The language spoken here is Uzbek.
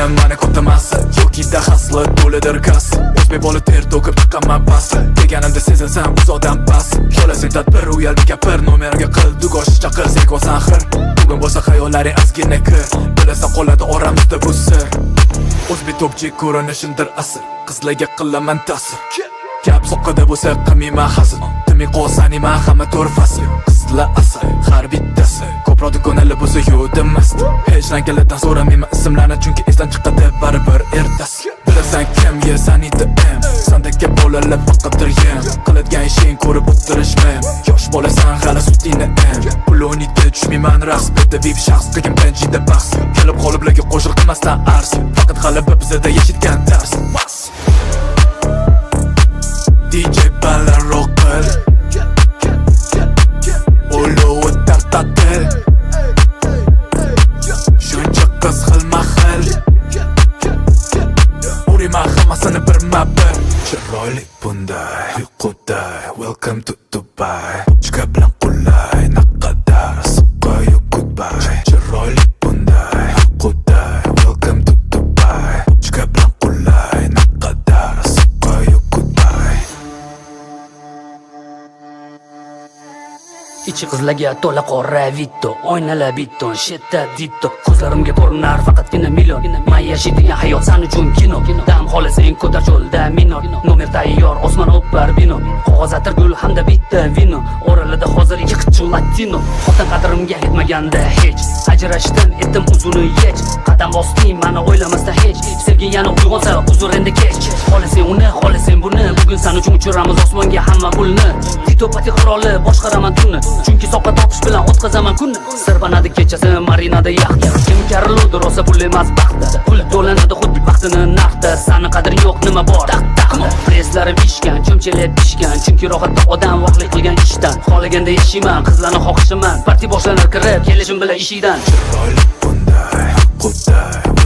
Degan mani katta yoki hasli to'lidir kassa. O'zbek bola ter to'kib chiqaman past. Deganimda sezasan uzoqdan past. Xohlasang tadbir, uyalma gapir. Nomerga qil, dugosh chaqir, sen xir. Bugun bo'lsa xayollaring ozgina kir. Bilasan, qoladi oramizda bu sir. O'zbek topchi ko'rinishimdir asl. Qizlarga qilaman ta'sir. Gap soqada bo'lsa, qilmayman hazil. Tinmay qolsaniman hamma to'rt fasl. Qizlar asal, har bittasi. Ko'proq dugonali bo'lsa, yo'q demasdi. Hech rangalardan so'ramayman ismlarni, chunki esdan chiqadi baribir ertasi. Bilasan kim yesaniydi M. Sandagi bolalar faqatdir yem. Qiladigan ishing ko'rib o'tirishmam. Yosh bolasan hali, sutingni em. Pul o'ynaydi, tushmayman raqs. Bitta VIP shaxs qilgin benchida bahs. Kelib qoliblarga qo'shiq qilmasdan arz. Faqat g'alaba bizada eshitgan dars. Bas. DJ balandroq qil. Ulovi tortadi. Shuncha qiz xilma xil. Urayman hammasini birma bir. Chiroyli bunday uyquday. Welcome to Dubai. Chika bilan qulay. Naqadar suqqa, goodbye. Chiroyli bunday uyquday. Welcome to Dubai. Chika bilan qulay. Naqadar suqqa, goodbye. Ichi qizlarga to'la qora Vito. Oynalar beton, shetda ditto. Ko'zlarimga ko'rinar faqatgina million. Man yashaydigan hayot san uchun kino. Dam xohlasang, ko'tar cho'lda minor. Nomer tayyor, osmon o'par bino. Qog'oz, atirgul hamda bitta vino. Oralarda hozir ikki qichqin latino. Xotin qadrimga yetmaganda hech. Ajrashdim, etdim uzuni yech. Qadam bosding mani o'ylamasdan hech. Sevging yana uyg'onsa, uzr, endi kech. Xohlasang uni, xohlasang buni. Bugun san uchun uchiramiz osmonga hamma pulni. Tito Pati qiroli, boshqaraman tunni. Chunki soqqa topish bilan o'tkazaman kunni. Sirpanadi kechasi marinada yaxta. Kim kariluvdi rosa, pul emas baxtda. Pul to'lanadi xuddi vaqtini narxda. Sani qadring yo'q, nima bor? Taq taq. Preslarim ishgan, cho'mchalab pishgan. Chunki rohatda odam vaqtli qilgan ishdan. Xohlaganda yashayman, qizlarni xohishiman. Parti boshlanar kirib kelishim bilan eshikdan. Chiroyli bunday uyquday.